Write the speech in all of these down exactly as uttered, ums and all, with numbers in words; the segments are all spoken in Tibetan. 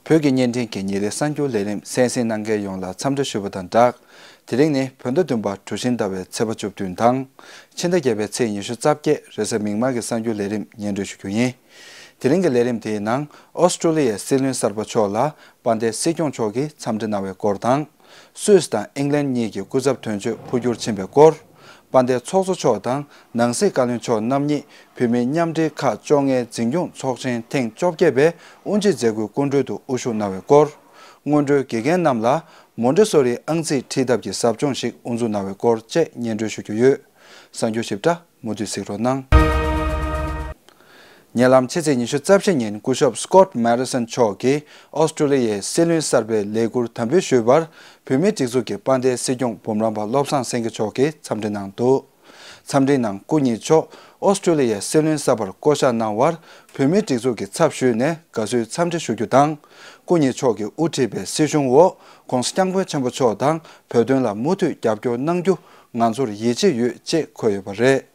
བོད་ཀྱི་བརྙན་འཕྲིན་གྱི་ཉིན་རེའི་གསར་འགྱུར་ལས་རིམ་གསན་གཟིགས་གནང་མཁན་ཡོངས་ལ་འཚམས་འདྲི་ཞུ་བ་དང་སྦྲགས། དེ་རིང་ནི་བོད་ཟླ་བདུན་པ་གྲུ་བཞི་ཟླ་བའི་ཚེས་པ་བཅུ་བདུན་དང་། ཕྱི་ཟླ་བརྒྱད་པའི་ཚེས་ཉི་ཤུ་རྩ་བརྒྱད་རེས་གཟའ་མིག་དམར་གྱི་གསར་འགྱུར་ལས་རིམ་སྙན་སྒྲོན་ཞུ་རྒྱུ་ཡིན། དེ་རིང་གི་ལས་རིམ་དེའི་ནང་ཨོ་སི་ཀྲུ་ལི་ཡའི་སྲིད་བློན་གསར་པ་མཆོག་ལ་དཔལ་ལྡན་སྲིད་སྐྱོང་མཆོག་གིས་འཚམས་འདྲི་གནང་བའི་སྐོར་དང་། སུད་སི་དང་ཨིང་ལན་གཉིས་ཀྱི་སྐུ་ཚབ་དོན་གཅོད་འཕོ་འགྱུར་ཕྱིན་པའི་སྐོར། དཔལ་ལྡན་ཚོགས་གཙོ་མཆོག་དང་ནང་སྲིད་བཀའ་བློན་མཆོག་རྣམ་གཉིས་བོད་མིའི་མཉམ་འབྲེལ་ཁག་བཅོ་ལྔའི་འཛིན་སྐྱོང་ཚོགས་ཆེན་ཐེངས་བཅོ་བརྒྱད་པའི་དབུ་འབྱེད་མཛད་སྒོའི་སྐུ་མགྲོན་དུ་དབུ་བཞུགས་གནང་བའི་སྐོར། སྔོན་འགྲོའི་དགེ་རྒན་རྣམས་ལ་མོན་ཊེ་སོ་རིའི་ཨང་རྩིས་ཁྲིད་ཐབས་ཀྱི་ཟབ་སྦྱོང་ཞིག་དབུ་འཛུགས་གནང་བའི་སྐོར་བཅས་སྙན་སྒྲོན་ཞུ་རྒྱུ་ཡོད། གསར་འགྱུར་ཞིབ་ཕྲ་མུ་མཐུད་གཟིགས་རོགས་གནང་། ཉེ་ལམ་ཕྱི་ཚེས་ཉི་ཤུ་རྩ་བཞི་ཉིན་སྐུ་ཞབས་སི་ཀོཊ་མེ་རི་སན་མཆོག་གིས་ཨོ་སི་ཀྲུ་ལི་ཡའི་སྲིད་བློན་གསར་པའི་ལས་འཁུར་དམ་འབུལ་ཞུས་པར་བོད་མིའི་སྒྲིག་འཛུགས་ཀྱི་དཔལ་ལྡན་སྲིད་སྐྱོང་འབུམ་རམས་པ་བློ་བཟང་སེང་གེ་མཆོག་གིས་འཚམས་འདྲི་གནང་འདུག་འཚམས་འདྲིའི་ནང་སྐུ་ཉིད་མཆོག་ཨོ་སི་ཀྲུ་ལི་ཡའི་སྲིད་བློན་གསར་པར་བསྐོ་གཞག་གནང་བར་བོད་མིའི་སྒྲིག་འཛུགས་ཀྱི་ཚབ་ཞུས་ནས་དགའ་བསུའི་འཚམས་འདྲི་ཞུ་རྒྱུ་དང་། སྐུ་ཉིད་མཆོག་གིས་དབུ་ཁྲིད་པའི་སྲིད་གཞུང་འོག་༧གོང་ས་༧སྐྱབས་མགོན་ཆེན་པོ་མཆོག་དང་བོད་དོན་ལ་མུ་མཐུད་རྒྱབ་སྐྱོར་གནང་རྒྱུ་ང་ཚོར་ཡིད་ཆེས་ཡོད་ཅེས་འཁོད་ཡོད་པ་རེད།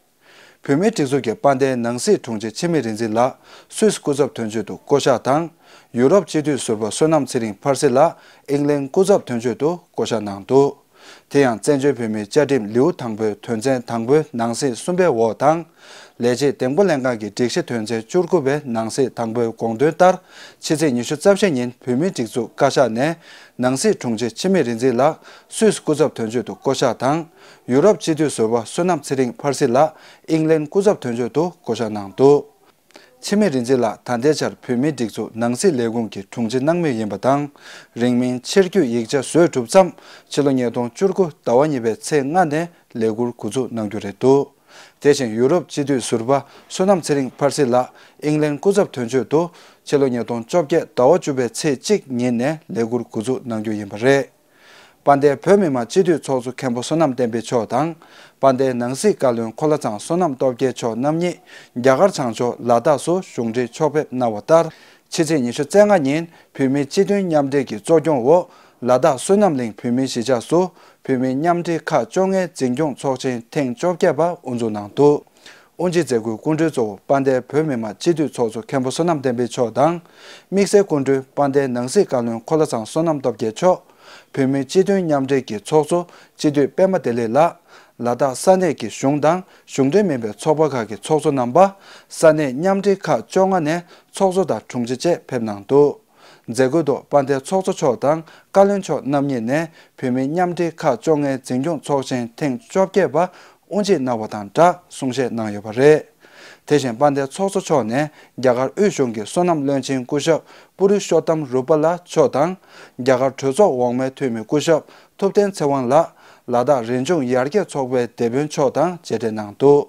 བོད་མིའི་སྒྲིག་འཛུགས་ཀྱི་དཔལ་ལྡན་ནང་སྲིད་དྲུང་ཆེ་འཆི་མེད་རིག་འཛིན་ལགས་སུད་སི་སྐུ་ཚབ་དོན་གཅོད་དུ་བསྐོ་གཞག་དང་། ཡུ་རོབ་སྤྱི་འཐུས་ཟུར་པ་བསོད་ནམས་ཚེ་རིང་ཕར་སྲིད་ལགས་ཨིང་ལན་སྐུ་ཚབ་དོན་གཅོད་དུ་བསྐོ་གཞག་གནང་འདུག་དེ་ཡང་བཙན་བྱོལ་བོད་མིའི་བཅའ་ཁྲིམས་ལེའུ་དང་པོའི་དོན་ཚན་དང་པོའི་ནང་གསེས་གསུམ་པའི་འོག་དང་། ལས་བྱེད་གདེང་སྤོབས་ལྷན་ཁང་གི་སྒྲིག་གཞི་དོན་ཚན་བཅུ་དགུ་པའི་ནང་གསེས་དང་པོའི་དགོངས་དོན་ལྟར། ཕྱི་ཚེས་ཉི་ཤུ་རྩ་བཞི་ཉིན་བོད་མིའི་སྒྲིག་འཛུགས་བཀའ་ཤག་ནས་ནང་སྲིད་དྲུང་ཆེ་འཆི་མེད་རིག་འཛིན་ལགས་སུད་སི་སྐུ་ཚབ་དོན་གཅོད་དུ་བསྐོ་གཞག་དང་། ཡུ་རོབ་སྤྱི་འཐུས་ཟུར་པ་བསོད་ནམས་ཚེ་རིང་ཕར་སྲིད་ལགས་ཨིང་ལན་སྐུ་ཚབ་དོན་གཅོད་དུ་བསྐོ་གཞག་གནང་འདུག་འཆི་མེད་རིག་འཛིན་ལགས་ད་ལྟའི་ཆར་བོད་མིའི་སྒྲིག་འཛུགས་ནང་སྲིད་ལས་ཁུངས་ཀྱི་དྲུང་ཆེ་གནང་མུས་ཡིན་པ་དང་། རིང་མིན་ཕྱིར་བསྐྱོད་ཡིག་ཆ་བཟོས་གྲུབ་མཚམས་ཕྱི་ལོ་ཉིས་སྟོང་བཅུ་དགུ་ཟླ་བ་གཉིས་པའི་ཚེས་ལྔ་ནས་ལས་འཁུར་འགོ་འཛུགས་གནང་རྒྱུ་རེད་འདུག་དེ་བཞིན་ཡུ་རོབ་སྤྱི་འཐུས་ཟུར་པ་བསོད་ནམས་ཚེ་རིང་ཕར་སྲིད་ལགས་ཨིང་ལན་སྐུ་ཚབ་དོན་གཅོད་དུ་ཕྱི་ལོ་ཉིས་སྟོང་བཅོ་བརྒྱད་ཟླ་བ་བཅུ་པའི་ཚེས་གཅིག་ཉིན་ནས་ལས་འཁུར་འགོ་འཛུགས་གནང་རྒྱུ་ཡིན་པ་རེད། དཔལ་ལྡན་བོད་མི་མང་སྤྱི་འཐུས་ཚོགས་གཙོ་མཁན་པོ་བསོད་ནམས་བསྟན་འཕེལ་མཆོག་དང་། དཔལ་ལྡན་ནང་སྲིད་བཀའ་བློན་གོ་ལ་ཚང་བསོད་ནམས་སྟོབས་རྒྱལ་མཆོག་རྣམ་གཉིས་རྒྱ་གར་བྱང་ཕྱོགས་ལ་དྭགས་སུ་གཞུང་འབྲེལ་ཕྱོགས་ཕེབས་གནང་བ་ལྟར། ཕྱི་ཚེས་ཉི་ཤུ་རྩ་ལྔ་ཉིན་བོད་མིའི་སྤྱི་མཐུན་མཉམ་འབྲེལ་གྱི་གཙོ་སྐྱོང་འོག་ལ་དྭགས་བསོད་ནམས་གླིང་བོད་མིའི་གཞིས་ཆགས་སུ་བོད་མིའི་མཉམ་འབྲེལ་ཁག་བཅོ་ལྔའི་འཛིན་སྐྱོང་ཚོགས་ཆེན་ཐེངས་བཅོ་བརྒྱད་པ་དབུ་འཛུགས་གནང་འདུག་དབུ་འབྱེད་མཛད་སྒོའི་སྐུ་མགྲོན་གཙོ་བོ་དཔལ་ལྡན་བོད་མི་མང་སྤྱི་འཐུས་ཚོགས་གཙོ་མཁན་པོ་བསོད་ནམས་བསྟན་འཕེལ་མཆོག་དང་། དམིགས་བསལ་སྐུ་མགྲོན་དཔལ་ལྡན་ནང་སྲིད་བཀའ་བློན་གོ་ལ་ཚང་བསོད་ནམས་སྟོབས་རྒྱལ་མཆོག་བོད་མིའི་སྤྱི་མཐུན་མཉམ་འབྲེལ་གྱི་ཚོགས་གཙོ་སྤྱི་འཐུས་པད་མ་བདེ་ལེགས་ལགས། ལ་དྭགས་ས་གནས་ཀྱི་གཞུང་དང་གཞུང་འབྲེལ་མིན་པའི་ཚོགས་པ་ཁག་གི་ཚོགས་གཙོ་རྣམ་པ། ས་གནས་མཉམ་འབྲེལ་ཁག་བཅོ་ལྔ་ནས་ཚོགས་གཙོ་དང་དྲུང་ཆེ་བཅས་ཕེབས་གནང་འདུག་མཛད་སྒོའི་ཐོག་དཔལ་ལྡན་ཚོགས་གཙོ་མཆོག་དང་བཀའ་བློན་མཆོག་རྣམ་གཉིས་ནས་བོད་མིའི་མཉམ་འབྲེལ་ཁག་བཅོ་ལྔའི་འཛིན་སྐྱོང་ཚོགས་ཆེན་ཐེངས་བཅོ་བརྒྱད་པ་དབུ་འབྱེད་གནང་བ་དང་སྦྲགས་གསུང་བཤད་གནང་ཡོད་པ་རེད། དེ་བཞིན་དཔལ་ལྡན་ཚོགས་གཙོ་མཆོག་ནས་རྒྱ་གར་དབུས་གཞུང་གི་སོ་ནམ་བློན་ཆེན་སྐུ་ཞབས་པུ་རུ་ཤོ་ཏམ་རུ་པ་ལ་མཆོག་དང་། རྒྱ་གར་གྲོས་ཚོགས་འོག་མའི་འཐུས་མི་སྐུ་ཞབས་ཐུབ་བསྟན་ཚེ་དབང་ལགས་ལ་དྭགས་རི་ལྗོངས་ཡར་རྒྱས་ཚོགས་པའི་སྡེ་དཔོན་མཆོག་དང་མཇལ་འཕྲད་གནང་འདུག་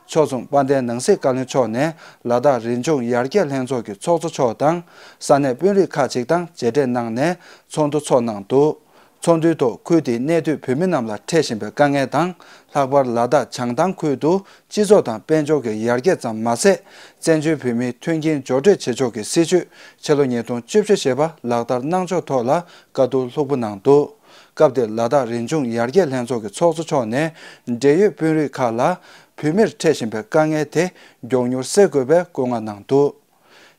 ཕྱོགས་མཚུངས་དཔལ་ལྡན་ནང་སྲིད་བཀའ་བློན་མཆོག་ནས་ལ་དྭགས་རི་ལྗོངས་ཡར་རྒྱས་ལྷན་ཚོགས་ཀྱི་ཚོགས་གཙོ་མཆོག་དང་ས་གནས་དཔོན་རིགས་ཁག་ཅིག་དང་མཇལ་འཕྲད་གནང་ནས་ཚོགས་འདུ་ཚོགས་གནང་འདུག་ཚོགས་འདུའི་ཐོག་ཁུལ་དེའི་གནས་སྡོད་བོད་མི་རྣམས་ལ་འཕྲད་བཞིན་པའི་དཀའ་ངལ་དང་། ལྷག་པར་ལ་དྭགས་བྱང་ཐང་ཁུལ་དུ་སྤྱི་ཚོགས་དང་དཔལ་འབྱོར་གྱི་ཡར་རྒྱས་ཙམ་མ་ཟད། བཙན་བྱོལ་བོད་མིའི་མཐུན་རྐྱེན་སྦྱོར་སྤྲོད་བྱེད་ཕྱོགས་ཀྱི་སྲིད་བྱུས་ཕྱི་ལོ་ཉིས་སྟོང་བཅུ་བཞི་ཞེས་པ་ལག་བསྟར་གནང་ཕྱོགས་ཐོག་ལ་བཀའ་བསྡུར་ལྷུག་པོ་གནང་འདུག་སྐབས་དེར་ལ་དྭགས་རི་ལྗོངས་ཡར་རྒྱས་ལྷན་ཚོགས་ཀྱི་ཚོགས་གཙོ་མཆོག་ནས་འབྲེལ་ཡོད་དཔོན་རིགས་ཁག་ལ་བོད་མིར་འཕྲད་བཞིན་པའི་དཀའ་ངལ་དེ་མགྱོགས་མྱུར་སེལ་དགོས་པའི་བཀོད་མངགས་གནང་འདུག་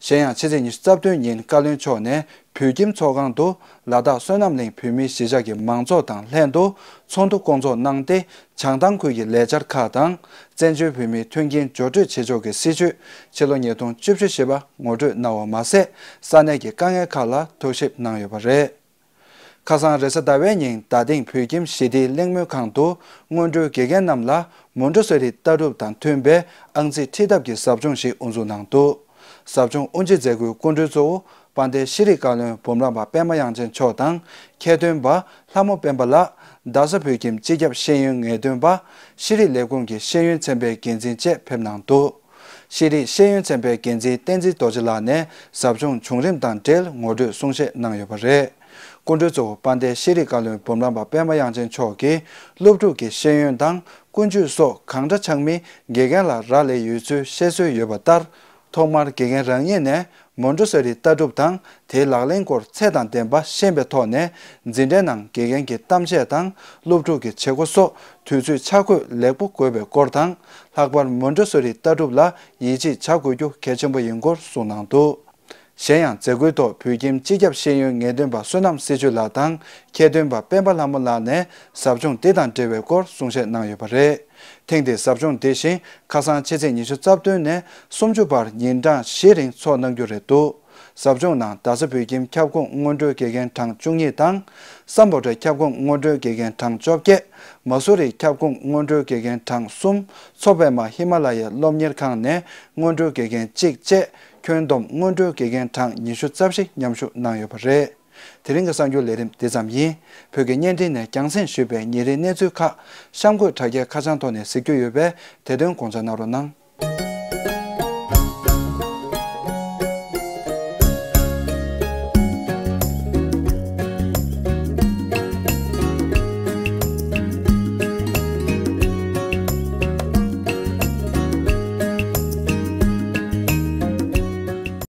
གཞན་ཡང་ཕྱི་ཚེས་ཉི་ཤུ་རྩ་བདུན་ཉིན་བཀའ་བློན་མཆོག་ནས་བོད་ཁྱིམ་ཚོགས་ཁང་དུ་ལ་དྭགས་བསོད་ནམས་གླིང་བོད་མིའི་གཞིས་ཆགས་ཀྱི་མང་ཚོགས་དང་ལྷན་དུ་ཚོགས་འདུ་བསྐོང་ཚོགས་གནང་སྟེ། བྱང་ཐང་ཁུལ་གྱི་ལས་འཆར་ཁག་དང་། བཙན་བྱོལ་བོད་མིའི་མཐུན་རྐྱེན་སྦྱོར་སྤྲོད་བྱེད་ཕྱོགས་ཀྱི་སྲིད་བྱུས་ཕྱི་ལོ་ཉིས་སྟོང་བཅུ་བཞི་ཞེས་པ་ངོ་སྤྲོད་གནང་བ་མ་ཟད། ས་གནས་ཀྱི་དཀའ་ངལ་ཁག་ལ་ཐུགས་ཞིབ་གནང་ཡོད་པ་རེད། ཁ་སང་རེས་གཟའ་ཟླ་བའི་ཉིན་རྡ་སྟེང་བོད་ཁྱིམ་ཞི་བདེའི་གླེང་མོལ་ཁང་དུ་སྔོན་འགྲོའི་དགེ་རྒན་རྣམས་ལ་མོན་ཊེ་སོ་རི་ལྟ་གྲུབ་དང་མཐུན་པའི་ཨང་རྩིས་ཁྲིད་ཐབས་ཀྱི་ཟབ་སྦྱོང་ཞིག་དབུ་འཛུགས་གནང་འདུག་ཟབ་སྦྱོང་དབུ་འབྱེད་མཛད་སྒོའི་སྐུ་མགྲོན་གཙོ་བོ་དཔལ་ལྡན་ཤེས་རིག་བཀའ་བློན་འབུམ་རམས་པ་པད་མ་དབྱངས་ཅན་མཆོག་དང་། ཁྱད་སྟོན་པ་ལྷ་མོ་སྤེན་པ་ལགས། རྡ་ས་བོད་ཁྱིམ་སྤྱི་ཁྱབ་ཤེས་ཡོན་ངེས་སྟོན་པ། ཤེས་རིག་ལས་ཁུངས་ཀྱི་ཤེས་ཡོན་ཚན་པའི་འགན་འཛིན་བཅས་ཕེབས་གནང་འདུག་ཤེས་རིག་ཤེས་ཡོན་ཚན་པའི་འགན་འཛིན་བསྟན་འཛིན་རྡོ་རྗེ་ལགས་ནས་ཟབ་སྦྱོང་བྱུང་རིམ་དང་འབྲེལ་ངོ་སྤྲོད་གསུང་བཤད་གནང་ཡོད་པ་རེད། སྐུ་མགྲོན་གཙོ་བོ་དཔལ་ལྡན་ཤེས་རིག་བཀའ་བློན་འབུམ་རམས་པ་པད་མ་དབྱངས་ཅན་མཆོག་གིས་སློབ་ཕྲུག་གི་ཤེས་ཡོན་དང་ཀུན་སྤྱོད་སོགས་གང་འདྲ་ཆགས་མིན་དགེ་རྒན་ལ་རག་ལས་ཡོད་ཚུལ་བཤད་སྲོལ་ཡོད་པ་ལྟར། ཐོག་མར་དགེ་རྒན་རང་ཉིད་ནས་མོན་ཊེ་སོ་རི་ལྟ་གྲུབ་དང་དེའི་ལག་ལེན་སྐོར་ཚད་དང་ལྡན་པ་ཤེས་པའི་ཐོག་ནས། འཛིན་གྲྭའི་ནང་དགེ་རྒན་གྱི་གཏམ་བཤད་དང་སློབ་ཕྲུག་གི་བྱེད་སྒོ་སོགས་དུས་ཚོད་ཆ་བགོས་ལེགས་པོ་དགོས་པའི་སྐོར་དང་། ལྷག་པར་མོན་ཊེ་སོ་རི་ལྟ་གྲུབ་ལ་ཡིད་ཆེས་བྱ་དགོས་རྒྱུ་གལ་ཆེན་པོ་ཡིན་སྐོར་གསུངས་གནང་འདུག་གཞན་ཡང་མཛད་སྒོའི་ཐོག་བོད་ཁྱིམ་སྤྱི་ཁྱབ་ཤེས་ཡོན་ངེས་སྟོན་པ་བསོད་ནམས་སྲི་ཆུ་ལགས་དང་མཁས་སྟོན་པ་སྤེན་པ་ལྷ་མོ་ལགས་ནས་ཟབ་སྦྱོང་འདི་དང་འབྲེལ་བའི་སྐོར་གསུང་བཤད་གནང་ཡོད་པ་རེད། ཐེངས་འདིའི་ཟབ་སྦྱོང་འདི་བཞིན་ཁ་སང་ཕྱི་ཚེས་ཉི་ཤུ་རྩ་བདུན་ནས་སུམ་ཅུ་བར་ཉིན་གྲངས་བཞི་རིང་འཚོགས་གནང་རྒྱུ་རེད་འདུག་ཟབ་སྦྱོང་ནང་རྡ་ས་བོད་ཁྱིམ་ཁྱབ་ཁོངས་སྔོན་འགྲོའི་དགེ་རྒན་གྲངས་བཅུ་གཉིས་དང་། སམ་བྷོ་ཊ་ཁྱབ་ཁོངས་སྔོན་འགྲོའི་དགེ་རྒན་གྲངས་བཅོ་བརྒྱད། མ་སུ་རི་ཁྱབ་ཁོངས་སྔོན་འགྲོའི་དགེ་རྒན་གྲངས་གསུམ། མཚོ་པད་མ་ཧི་མ་ལ་ཡའི་སློབ་གཉེར་ཁང་ནས་སྔོན་འགྲོའི་དགེ་རྒན་གཅིག་བཅས་ཁྱོན་བསྡོམས་སྔོན་འགྲོའི་དགེ་རྒན་གྲངས་ཉི་ཤུ་རྩ་བཞི་མཉམ་ཞུགས་གནང་ཡོད་པ་རེད། དེ་རིང་གི་གསར་འགྱུར་ལས་རིམ་འདི་ཙམ་ཡིན། བོད་ཀྱི་བརྙན་འཕྲིན་ནས་རྒྱང་སྲིང་ཞུས་པའི་ཉིན་རེའི་གནས་ཚུལ་ཁག་གཤམ་འཁོད་དྲ་རྒྱའི་ཁ་བྱང་ཐོག་ནས་གཟིགས་རྒྱུ་ཡོད་པས་དེ་དོན་དགོངས་འཇགས་གནང་རོགས་གནང་།